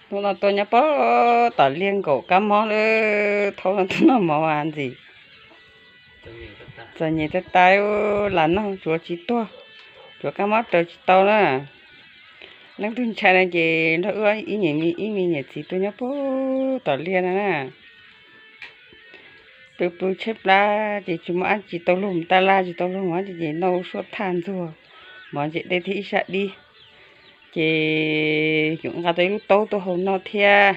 Hnub no tuaj nyob pem tom liaj nkaum kab mob lawm, thaum no tuaj noj mov ntxim. Txom nyem tas tas, lam noj tsuav tsis tuag, tsuav kab mob raws tsis tau na. Leej twg ntshai no ces nrog wb ib niam ib me niam txiv tuaj nyob pem tom liaj no na. Pw pw tshaib plab ces tsis muaj dab tsi tau luag mus taj laj, tsis tau luag mus dab tsi ces noj lub suab thaj ntxuag, mov ntse dej thiab ib sab dib. Ces yuav nqa tau ib lub taub tuaj hau noj thiab.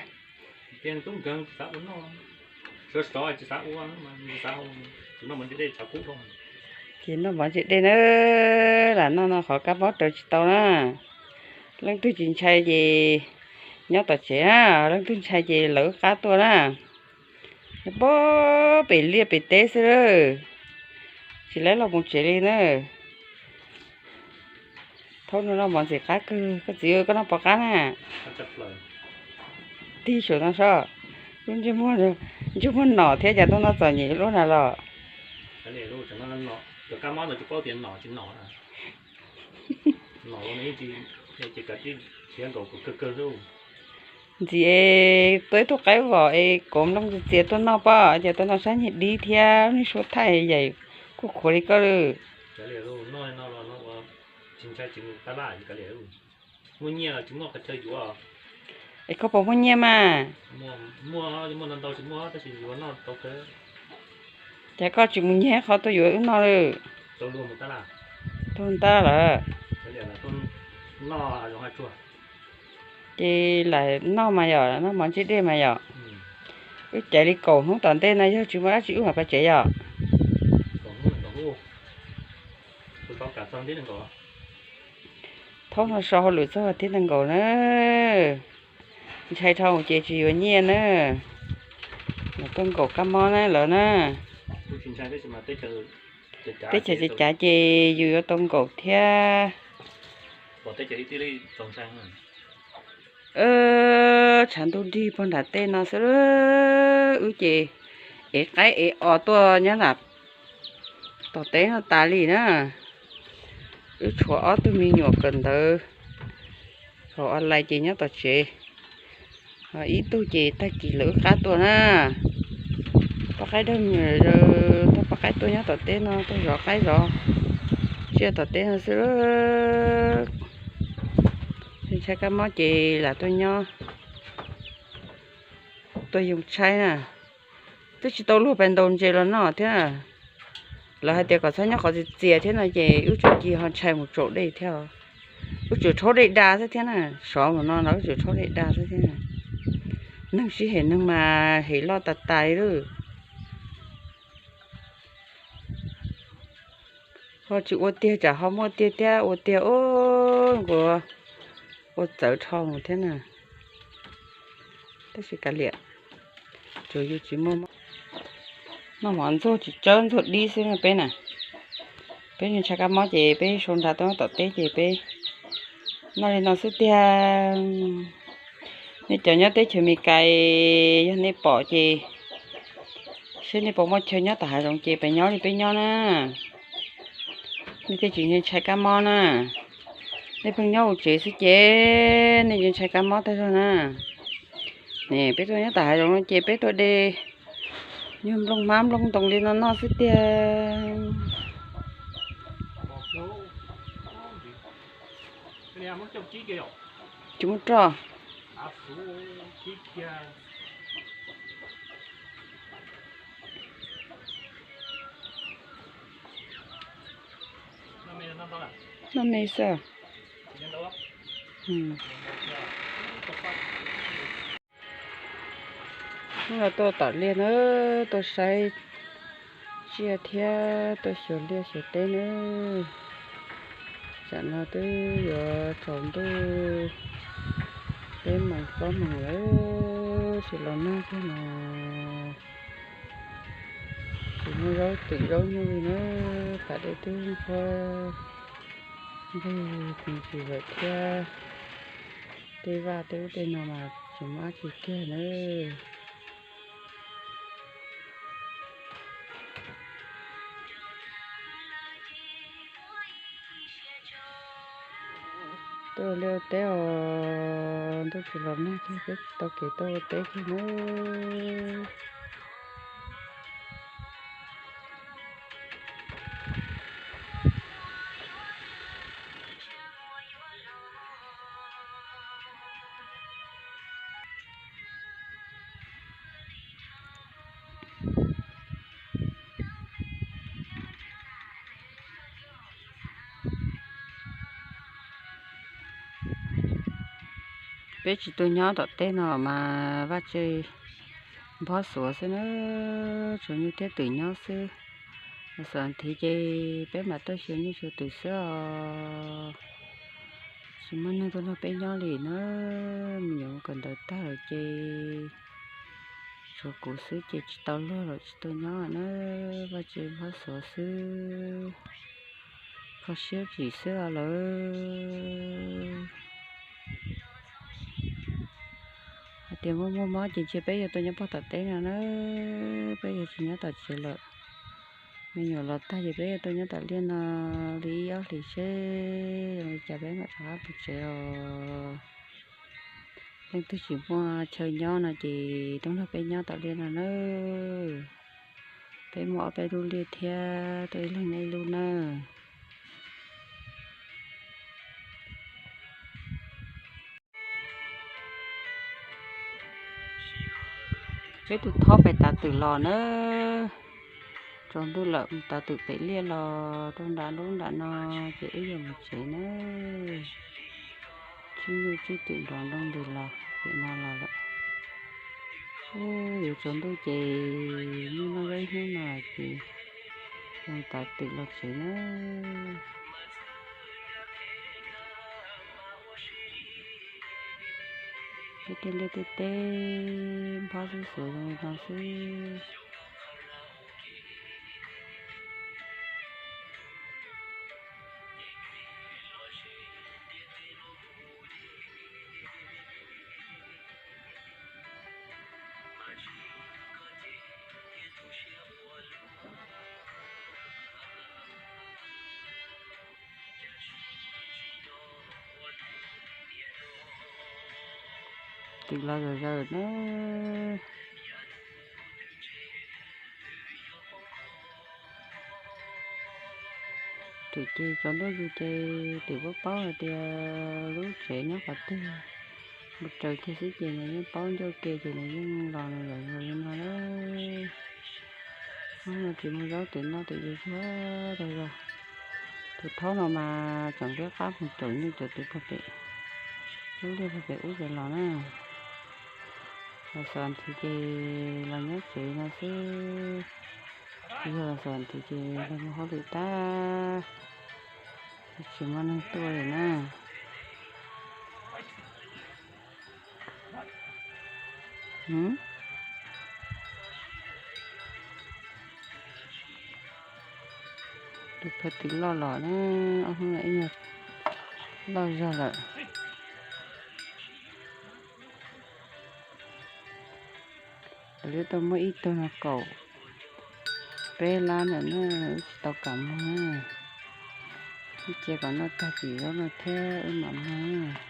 Ces noj mov ntse dej na, lam noj no qhov kab mob raws tsis tau na. Leej twg tsis ntshai ces nyob tom tsev na, leej twg ntshai ces lawv wb qab tuaj na. Nyob pem pem liaj pem teb xwb lawm, tsis lab los mus tsev li na. Thaum no noj mov ntxim qab kawg, koj txiv koj noj puas qab na? Tig saum no sob, lub ntsej muag nom thiab cas tuaj noj txom nyem luaj na los. Ntxim es tuaj ib tug qaib vom es kauv nplooj txias txias tuaj noj pob, ces tuaj noj sab nyiag dib thiab lub niag suab thaij yaim kuj khuav li koj lawm. Es koj puas muaj nyiaj mas? Ces koj tsis mus nyiag qhov tuaj yuav wb noj lawm? Tuag ntag lawm. Ces lam noj mas yom, noj mov ntse dej mas yom. Wb caiv li kaum hnub tom ntej no yog tsis muaj dab tsi wb mam pais tsev yom. Thaum no so hauj lwm txog tiab nees nkaum na. Ntshai dhau ces tsis yuav nyiaj na. Los tuaj nkaum kab mob na lawv na. Teb chaws cav cav ces yus yuav tau nkaum thiab. Tshav ntuj dig pog nram tej no xwb, wb ces ev qaib ev os tuaj nyob nram tom teb no tas li na. Wb tshuav ob tug me nyuam kawm ntawv hauv online ces nyob tom tsev, ho ib tug ces tag kis lawv wb qab tuaj na. Poj qaib dag, tag poj qaib tuaj nyob tom teb no, tuaj zov qaib zov tsiaj tom teb no xwb. Ntshai kab mob ces lam tuaj nyob, tuaj yoo tshaib na. Twb tsis tau luag pais ntaus ntses los noj thiab. Lawv hais tias kom txhob nyob qhov txias txias thiab no ces wb tsuas cia ho ntshai mus tsaus dej thiab. Wb tsuas rhaub dej da xwb thiab na, sov mus no los wb tsuas rhaub dej da xwb thiab. Neeg sib hem neeg mas hem loj tas tas li lawm. Ho tsis ua tiag tsam ho muaj tiag thiab, ua tiag ua nkuav ua txawv dhau mus thiab na. Tab sis kav liam, tsuas yus tsis muaj mob. Noj mov ntxuag tsis tsawb ntxuag dib xwb peb na. Peb ntshai kab mob ces peb sau nra tuaj nyob tom teb ces peb noj li no xwb tiag. Nej cov nyob teb chaws Amelikas, yog nej pom ces seb nej puas muaj chaw nyob tom hav zoov ces pab nyob li peb nyob na. Nej thiaj tsis ntshai kab mob na. Nej pheej nyob hauv tsev xwb ces nej ntshai kab mob tag zog na. Ne peb tuaj nyob tom hav zoov no ces peb tuaj de nyuag nplooj hmab nplooj ntoo li no noj xwb tiag. Tsis muaj roj. Noj me xwb. Hnub no tuaj tom liaj na, tuaj saib tsiaj thiab tuaj xyuas liaj xyuas teb na. Tsam no twb yuav tsaus ntuj peb moos plaub moos lawm, tsis los nag thiab mas tsis muaj zaub twm zaub nyuj li na. Pas dej twb qhuav nqig tsis lawm thiab. Tej vaj tej ub tej no mas tsis muaj dab tsi kiag na. Tuaj ua liaj ua teb os, ntuj tsis los nag thiab peb tsis tau kev tuaj ua teb kiag nawb. Peb tsis tuaj nyob tom teb no mas vaj tse nphob xuav xwb na, tsuas nyuj thiab twm nyob xwb. Los xam thiv ces peb mam tuaj xyuas nyuj xyuas twm xwb os. Tsis muaj neeg tuaj nrog peb nyob li na, me nyuam mus kawm ntawv tag lawm ces tshuav kuv xwb ces tsis tau luag los tsis tuaj nyob na, vaj tse nphob xuav xwb. Kho siab tsis xwb os lawm. Hais tias muaj muaj mob ces ntshe peb yuav tuaj nyob pog tom teb no na, peb yuav tsis nyob tom tsev lawm. Me nyuam los tag ces peb yuav tuaj nyob tom liaj no li ib ob hlis seb zoo li cas peb mam rov qab mus tsev os. Leej twg tsis muaj chaw nyob no ces tuaj nrog peb nyob tom liaj no nawb. Peb muaj ob peb lub liaj thiab, tuaj ib leeg nyob ib lub nawb. Peb tus thob pem tav twm los nawb. Tsaus ntuj lawm mus tav twm pem liaj los rau nram lub nram no ces wb yuav mus tsev nawb. Tswb nyuj tswb twm nrov nroo ntws los pem no los lawm. Yuav tsaus ntuj ces nyuj noj zaub ib hnub no ces mus tav twm los tsev nawb. Peb tej liaj tej teb nphob xwb xuav zoo li no xwb. Twm los zom zaws na. Twm ces tsaus ntuj zus ces twm paub paub hais tias lub tsev nyob qhov twg. Mus raws kiag xwb ces nws yeej paub ncauj ke ces nws yeej los nws zom zaws li no na. Hnub no tsis muaj zaub twm noj twm yuav zuag tag zog. Tus thaub no mas tseem ntiab qab mus caum nyuj caum twm pog pem lub liaj pog pem ub pem los na. Los xam nthiv ces los nyob tsev no xwb. Tsis yog los xam nthiv ces los mus hauj lwm tag, tsis muaj neeg tuaj li na. Tus phaw twm loj los na, ob hnub no ib nyuag loj zog lawm. Lawv twb tau muab ib tug no kaum peb lab ntawm no, wb tsis tau kam muag na. Wb cia kom noj tag tim zaub no thiab wb mam muag.